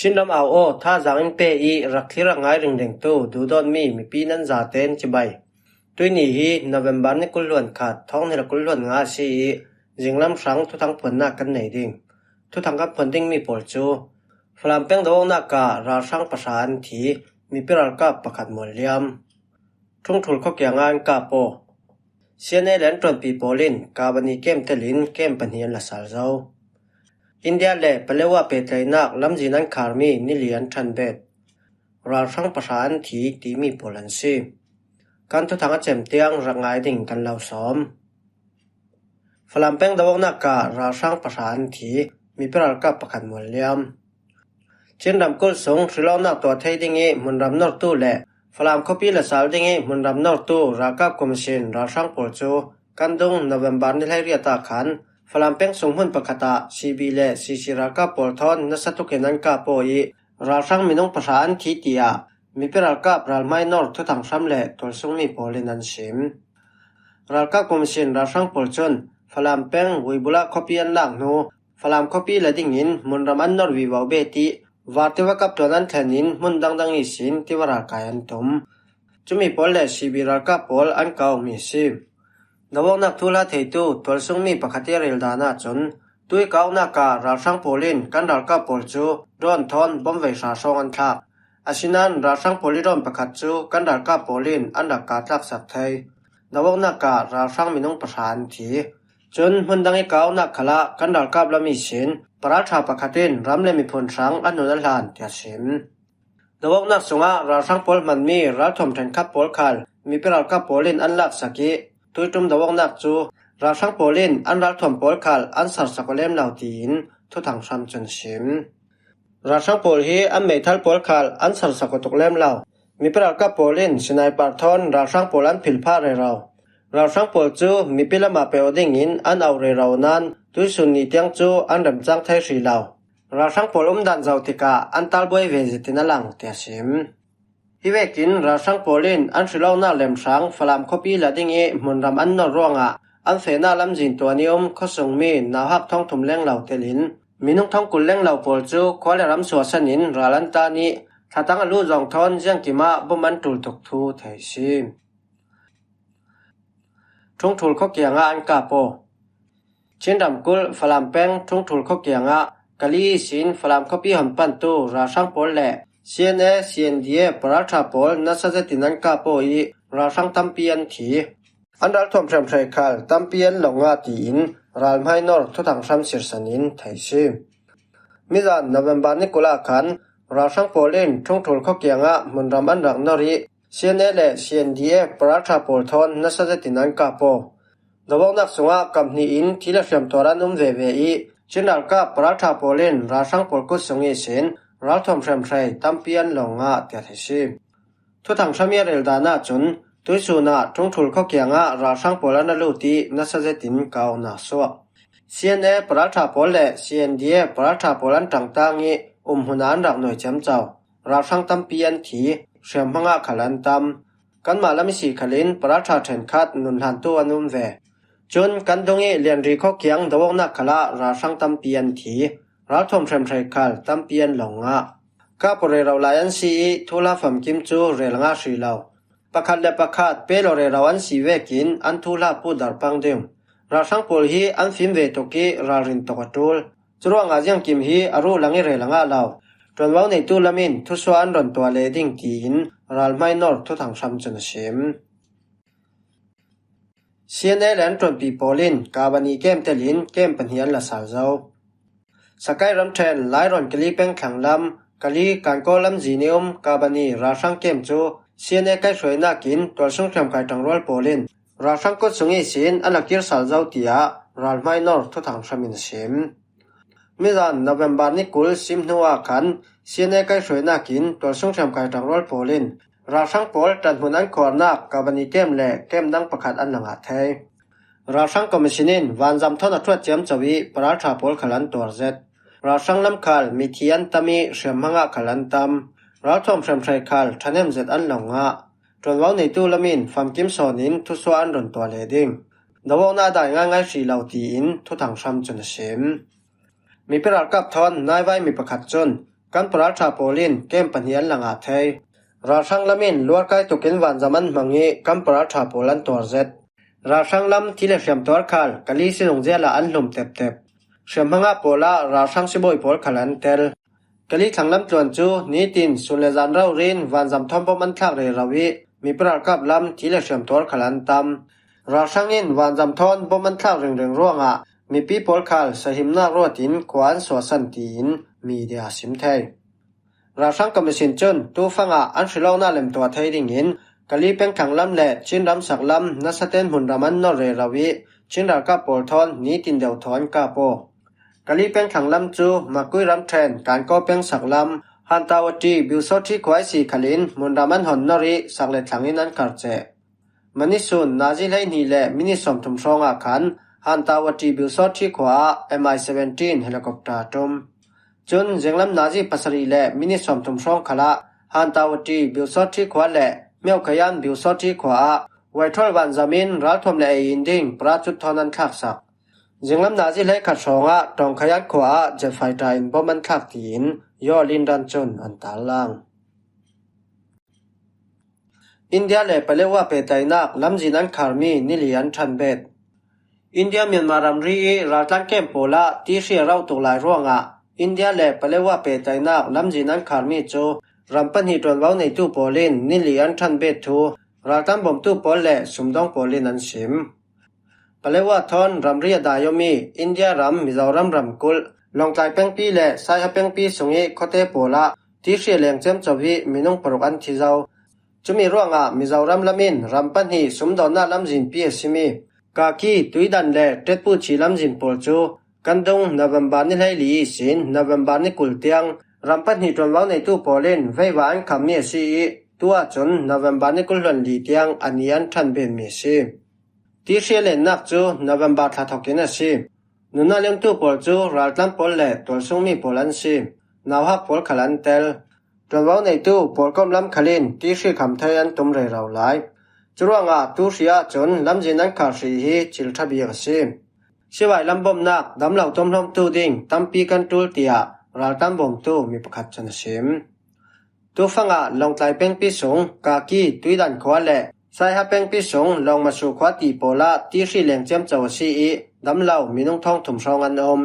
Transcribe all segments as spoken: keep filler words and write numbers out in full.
Chinram au aw, thazaang in pe i, rak thlir a ngai ringringtu duhdawtmi mipi nan zaten chibai. Tuini hi November ni kul hluan khat, thawng hnih le kul hluan nga a si i, zinglam hrang thuthang phuannak kan nei ding. Thuthang kan phuan dingmi pawl cu Falam peng do awknak ah ralhrang pahra an thi, mipi ralkap pakhat mual liam. Ṭhungṭhul khua kiangah an kap aw. C N A le an ṭuanpi pawl in Kabani kem telin kem pahnih an la sal zo. India le Palewa pehtlaihnak lamzin an kharmi nili an ṭhanbet. Ralhrang pahra an thi timi pawl an si. Kan thuthang a cem tiang rak ngai ding kan lo sawm. Falam peng do awknak ah ralhrang pahra an thi, mipi ralkap pakhat mual liam. Chin ramkulh sung hrilawknak tuah thei ding i hmunram nortu le Falam khuapi la sal ding i hmunram nortu ralkap kum sin ralhrang pawl cu kan dung November ni hleiriat ah khan Falam peng sung hmun pakhat ah C B le C C ralkap pawl thawn nasa tukin an kap aw i ralhrang minung pahra an thi tiah mipi ralkap ralhmai nor thuthang hram le tualsungmi pawl in an sim. Ralkap kum sin ralhrang pawl cun Falam peng Uibula khuapi an lak hnu Falam khuapi la dingin hmunram an nor vivo bet i, var tiva kap tuan an thlen in hmun dangdang ihsin tiva ralkai an tum. Cumi pawl le C B ralkap pawl an kaukmi a si. Do awknak thuhla theitu tualsungmi pakhat i a rel dan ahcun, tui kauknak ah ralhrang pawl in kan ralkap pawl cu drone thawn bom vei hra hrawng an thlak. Asinain ralhrang pawl i drone pakhat cu kan ralkap pawl in an rak kah tlaksak thei. Do awknak ah ralhrang minung pahra an thi. Cun hmun dang i kauknak khalah kan ralkap lam ihsin paralṭha pakhat in ram le miphun hrang a nun a hlan tiah sim. Do awknak sungah ralhrang pawl hmanmi ralthuam ṭhenkhat pawl khal mipi ralkap pawl in an laksak i, tuiṭum do awknak cu ralhrang pawl in an ralthuam pawl khal an sersak aw lem lo tiin thuthang hram cun a sim. Ralhrang pawl hi an meithal pawl khal an sersak aw tuk lem lo. Mipi ralkap pawl in sniper thawn ralhrang pawl an philh phah rero. Ralhrang pawl cu mipi lamah pe aw dingin an auh rero nain tuisun ni tiang cu an remcang thei hrih lo. Ralhrang pawl umdan zoh tikah an talbuai ve zetin a lang tiah sim. Hi vekin ralhrang pawl in an hrilawknak lemhrang Falam khuapi la ding i hmunram an nor ruangah an fehnak lamzin tuan i um khuasungmi nauhak thawngthum lenglo telin minung thawngkul lenglo pawl cu khua le ram suahsan in ral an tan i thlatang a luh zong thawn ziangkim ah bom an ṭul tuk thu theih a si. Ṭhungṭhul khua kiangah an kap aw. Chin ramkulh Falam peng Ṭhungṭhul khua kiangah Kali ihsin Falam khuapi hon pantu ralhrang pawl le C N A, C N D A paralṭha pawl nasa zetin an kap aw i ralhrang tampi an thi. An ralthuam hriamhrei khal tampi an lawng ngah tiin ralhmai nor thuthang hram sirsan in theih a si. Mizan November ni kul ah khan ralhrang pawl in Ṭhungṭhul khua kiangah hmunram an rak nor i C N A le C N D A paralṭha pawl thawn nasa zetin an kap aw. Do awknak sungah kam hnih in thi le hriam tuar an um veve i Chin ralkap paralṭha pawl in ralhrang pawl kut sung ihsin ralthuam hriamhrei tampi an lawng ngah tiah theih a si. Thuthang hram i a rel dan ahcun tuisun ah Ṭhungṭhul khua kiangah ralhrang pawl an ra lut i nasa zetin kauknak suak. C N A paralṭha pawl le C N D A paralṭha pawl an ṭangtang i umhmun ah an rak nuai ciamco. Ralhrang tampi an thi, hriamhmang ah khal an tam. Kanmah lam ihsi khalin paralṭha ṭhenkhat nun hlantu an um ve. Cun kan dung i Lianri khua kiang do awknak khalah ralhrang tampi an thi. Ralthuam hriamhrei khal tampi an lawng ngah. Kap aw rero lai an si i thuhla famkim cu rel ngah hrih lo. Pakhat le pakhat pe law rero an si vekin an thuhla putdar pang ding. Ralhrang pawl hi an fim ve tuk i ralrin tawk a ṭul. Curuangah ziangkim hi a ruh lang i rel a ngah lo. Ṭuanvo neitu lam in thusuah an rawn tuah leh ding tiin ralhmai nor thuthang hram cun a sim. C N A le an ṭuanpi pawl in Kabani kem telin kem pahnih an la sal zo. Sakai ramṭhen Lairawn Kali peng thlang lam, Kali Kankaw lamzin i um Kabani ralhrang kem cu C N A kaihhruainak in tualsung hriamkai ṭangrual pawl in ralhrang kut sung ihsin an la kir sal zo, tiah ralhmai nor thuthang hram in a sim. Mizan November ni kul sim hnu ah khan C N A kaihhruainak in tualsung hriamkai ṭangrual pawl in ralhrang pawl ṭanhmun an khuarnak Kabani kem le kem dang pakhat an la ngah thei. Ralhrang Commission in vanzam thawn a ṭhuat ciamco i paralṭha pawl khal an tuar zet. Ralhrang lam khal mithi an tam i hriamhmang ah khal an tam. Ralthuam hriamhrei khal ṭhahnem zet an lo ngah. Ṭuanvo neitu lam in famkim sawn in thusuah an rawn tuah leh ding. Do awknak a dai ngaingai hrih lo tiin thuthang hram cun a sim. Mipi ralkap thawn naivai mi pakhat cun Kan paralṭha pawl in camp pahnih an la ngah thei. Ralhrang lam in luarkai tukin vanzam an hmang ih kan paralṭha pawl an tuar zet. Ralhrang lam thi le hriam tuar khal Kali si zungzial ah an hlum teptep. Hriamhma ngah pawl ah ralhrang sibawi pawl khal an tel. Kali thlang lam tluan cu nitin sun le zan rori in vanzam thawn bom an thlak rero ih mipa ralkap lam thi le hriam tuar khal an tam. Ralhrang in vanzam thawn bom an thlak ringring ruangah mipi pawl khal sahimnak ruat in khua an suahsan, tiin media a sim thei. Ralhrang Commission cun tufang ah an hrilawknak lemtuah thei dingin Kali pengthlang lam le Chin ramsak lam nasaten hmunram an nor rero ih Chin ralkap pawl thawn nitin deuh thaw an kap aw. Kali pengthlang lam cu Makui ramṭhen Kankaw peng sak lam Hantawati Biusawṭhi khua ihsi khalin hmunram an hon nor ih sak le thlang in an karceh. Manisun nazi hleihnih le minit sawmthum hrawngah khan Hantawati Biusawṭhi khua ah M I seventeen helicopter a ṭum. Cun zinglam nazi pasarih le minit sawmthum hrawng khalah Hantawati Biusawṭhi khua le Myokayan Biusawṭhi khua ah Waithol vanzam in ralthuam le ei in ding parachute thawn an thlaksak. Zinglam nazi hleikhat hrawngah Tawngkhayan khua ah jet fighter in bom an thlak, tiin Yaw Lindan cun an tarlang. India le Palewa pehtlaihnak lamzin an kharmi nili an ṭhanbet. India Myanmar ramri ih raltlan camp pawl ah tihri a rauh tuk lai ruangah India le Palewa pehtlaihnak lamzin an kharmi cu ram pahnih ṭuanvo neitu pawl in nili an ṭhanbet thu raltlan bawmtu pawl le sumdawng pawl in an sim. Palewa thawn ramri a dai awmi India ram Mizoram ramkulh, Lawngtlai pengpi le Saiha pengpi sungih khuate pawl ah tihri a leng ciamco ih minung paruk an thi zo. Cumi ruangah Mizoram lam in ram pahnih sumdawnnak lamzinpi a simi Kaki, Tuidan le Tetpuchi lamzin pawl cu kan dung November ni hleili ihsin November ni kul tiang ram pahnih ṭuanvo neitu pawl in veiva an khammi a si ih tu ahcun November ni kul hluan li tiang a ni an ṭhanbenmi a si. Tihri a lennak cu November thla thawk in a si. Nunnak liamtu pawl cu raltlan pawl le tualsungmi pawl an si. Nauhak pawl khal an tel. Ṭuanvo neitu pawlkom lam khal in tihri kham thei an tum rero lai. Curuangah tu hri ahcun lamzin an khar hrih hi cilṭha bik a si. Sivai lam bawmhnak damlo tuamhlawmtu ding tampi kan ṭul, tiah raltlan bawmtu mi pakhat cun a sim. Tufangah Lawngtlai pengpi sung Kaki, Tuidan khua le Saiha pengpi sung Lawngmasu khua ti pawl ah tihri leng ciamco a si ih damlo minung thawngthum hrawng an um.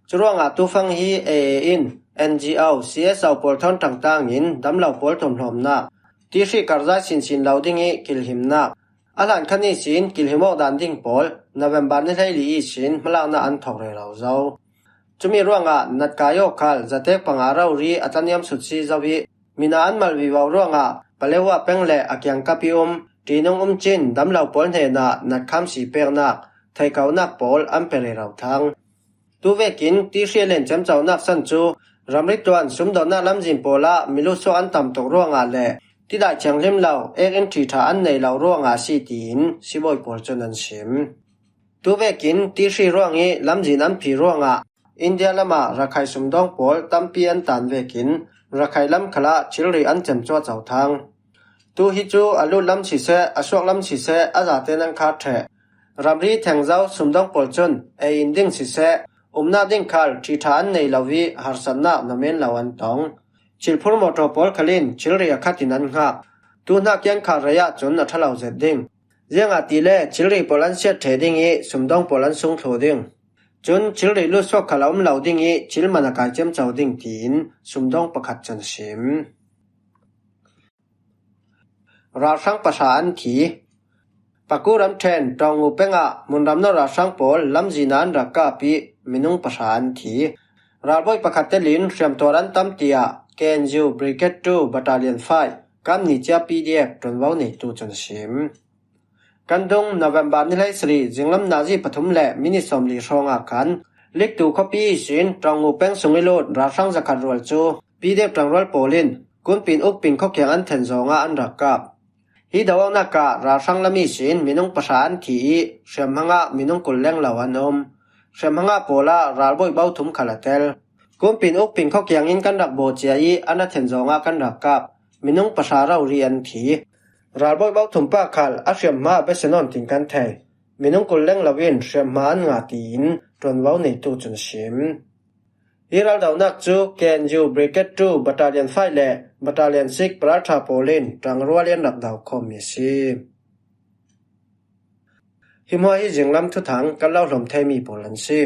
Curuangah tufang hi A A in N G O, C S O pawl thawn ṭangtang in damlo pawl tuamhlawmnak tihri karzai sinsin lo ding ih kilhimnak a hlan khan ihsin kilhim awk dan ding pawl November ni hleili ihsin hmalaknak an thawk rero zo. Cumi ruangah natkai aw khal zatek panga rori a tlaniam sut si zo ih mina an mal vivo ruangah Palewa peng le a kiangkap ih um ṭinung um cin damlo pawl hnenah natkham si peknak theihkohnak pawl an pe rero thlang. Tuvekin tihri a len ciamconak san cu ramri tuan sumdawnnak lamzin pawl ah mi lutsuak an tam tuk ruangah le tidai thianghlim lo ek in ṭhiṭha an nei lo ruangah a si, tiin sibawi pawl cun an sim. Tuvekin tihri ruang ih lamzin an phi ruangah India lamah Rakhine sumdawng pawl tampi an tan vekin Rakhine lam khalah thilri an cem cuahco thlang. Tu hi cu a lut lam siseh, a suak lam siseh, a zatein an khar ṭheh. Ramri thengzo sumdawng pawl cun ei in ding siseh, umnak ding khal ṭhiṭha an nei lo ih harsatnak na men lo an tong. Thilphur mawṭaw pawl khal in thilri a khat in an hngak. Tu hnak ih an khar rei ahcun a ṭha lo zet ding. Ziangahtile thilri pawl an siat ṭheh ding ih sumdawng pawl an sung thluh ding. Cun thilri lutsuak khal a um lo ding ih thil man a kai ciamco ding, tiin sumdawng pakhat cun a sim. Ralhrang pahra an thi. Paku ramṭhen Tawngngu peng ah hmunram no ralhrang pawl lamzin ah an rak kap ih minung pahra an thi. Ralbawi pakhat telin hriamtuar an tam, tiah K N U Brigade two Battalion five Kamni cia P D F ṭuanvo neitu cun a sim. Kan dung November ni hleisarih zinglam nazi pathum le minit sawmli hrawngah khan Liktu khuapi ihsin Tawngngu peng sung ih lut ralhrang zakhat rual cu P D F ṭangrual pawl in Kunpin Ukpin khuakiang an then zawngah an rak kap. Hi do awknak ah ralhrang lam ihsin minung pahra an thi ih hriamhma ngah minung kul lenglo an um. Hriamhma ngah pawl ah ralbawi bo thum khal a tel. Kunpin Ukpin khuakiang in kan rak bawh cia ih an a then zawngah kan rak kap. Minung pahra rori an thi. Ralbawi bo thum pa khal a hriamhma a besia nawn tin kan thei. Minung kul lenglo in hriamhma an ngah, tiin ṭuanvo neitu cun a sim. Hi raldonak cu K N U Brigade two Battalion five le Battalion six Paralṭha pawl in ṭangrual in rak do khawmmi a si. Hi hmuah hi zinglam thuthang kan lo hlawm theimi pawl an si.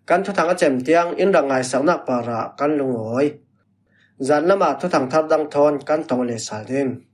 Kan thuthang a cem tiang in rak ngaisaknak parah kan lungawi. Zan lamah thuthang thar dang thawn kan tong le sal ding.